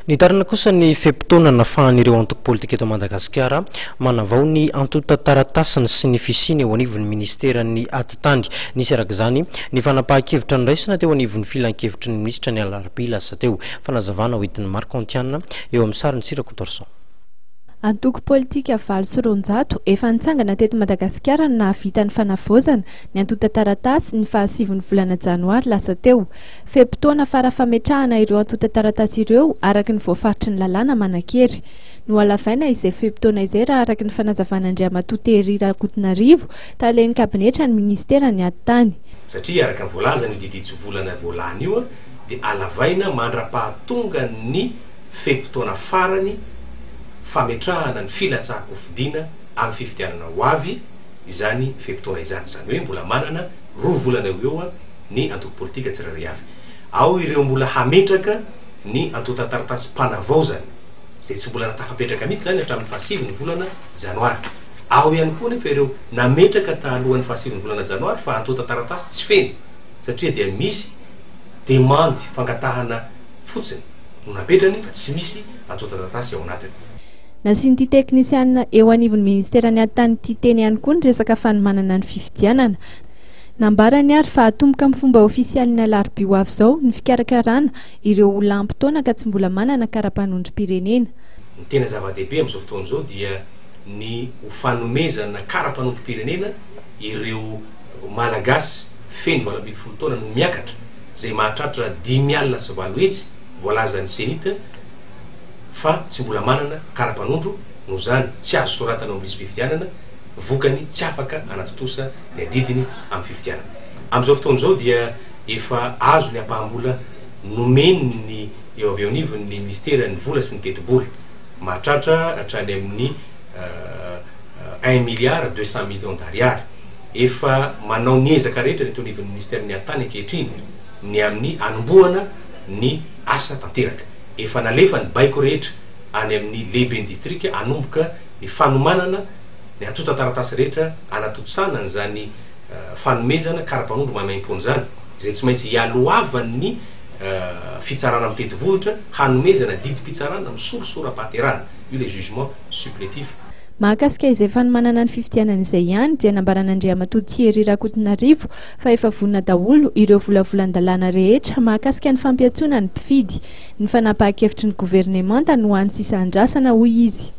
Nitarina kosa ny fe-potoana nafahan'ireo antoko politika eto Madagasikara manavao ny antontan-taratasiny sy ny fisiany eo anivon'ny minisiteran'ny Atitany. Nisy araka izany ny fanapahan-kevitra noraisina teo anivon'ny filankevitry ny minisitra ny alarobia lasa teo. Fanazavana hoentin'i Marc Antiana eo amin'ny sarin'i Tsirakotoarison. Antoko politika 208 efa nitsangana teto Madagasikara no nahavita ny fanavaozana ny antontan-taratasy ny fahasivin'ny volana janoary lasa teo. Fe-potoana fara-fametrahana ireo antontan-taratasy ireo araka ny voafaritry ny lalàna manan-kery. Nohalavaina izay fe-potoana izay raha araka ny fanazavan'Andriamatoa Thierry Rakotonarivo, talen'ny kabinetra ny minisiteran'ny Atitany. Satria araka ny voalazan'io didy hitsivolana voalany io dia halavaina mandra-pahatongan'ny fe-potoana farany fametrahana ny filatsahan-kofidina amin'ny fifidianana ho avy izany fe-potoana izany. Izany hoe mbola manana 2 volana eo ho eo ny antoko politika tsirairay avy. Ao ireo mbola hametraka ny antontan-taratasim-panavaozana izay tsy mbola natafapetraka mihitsy izany hatramin'ny fahasivy ny volana janoary. Ao ihany koa anefa ireo nametraka talohan'ny fahasivy ny volana janoary fa antontan-taratasy tsy feno satria dia misy demandy fangatahana fotsiny no napetrany fa tsy misy antontan-taratasy ao anatiny. Nasian'ity teknisianina eo anivon'ny ministeran'ny Atitany ity teny ihany koa ny resaka fanomanana ny fifidianana. Nambarany ary fa hatomboka amin'ny fomba ofisialy ny alarobia ho avy izao ny fikarakarana ireo olona ampy taona ka tsy mbola manana kara-panondrom-pirenena. Ny tena zava-dehibe amin'izao fotoana izao dia ny ho fanomezana kara-panondrom-pirenena ireo Malagasy feno 18 taona no miakatra, izay mahatratra 805 voalazan'ny Cenit fa tsy mbola manana kara-panondro, noho izany tsy azo soratana ao amin'ny lisi-pifidianana, vokany tsy afaka hanatontosa ny adidiny amin'ny fifidianana. Amin'izao fotoana izao dia efa azo ny ampaham-bola nomen'ny eo avy eo anivon'ny minisiteran'ny vola sy ny tetibola, mahatratra hatrany amin'ny un milliard deux cent millions d'ariary. Efa manao ny ezaka rehetra ny eto anivon'ny minisiteran'ny Atany ankehitriny ny amin'ny hanombohana ny asa tanteraka. Efa nalefa ny baiko rehetra any amin'ny lehiben'ny distrika hanomboka ny fanomanana ny antontan-taratasy rehetra hanatontosana an'izany fanomezana kara-panondro maimaimpoana izany, izay tsy maintsy hialohavan'ny fitsarana mitety vohitra hanomezana didim-pitsarana misolo sora-pahaterahana, io ilay jugement supplétif. Mahakasika izay fanomanana ny fifidianana izay ihany dia nambaran'Andriamatoa Thierry Rakotonarivo fa efa vonona daholo ireo volavolan-dalàna rehetra mahakasika ny fampiantsoana ny mpifidy. Ny fanapahan-kevitry ny governemanta no hany sisa andrasana, hoy izy.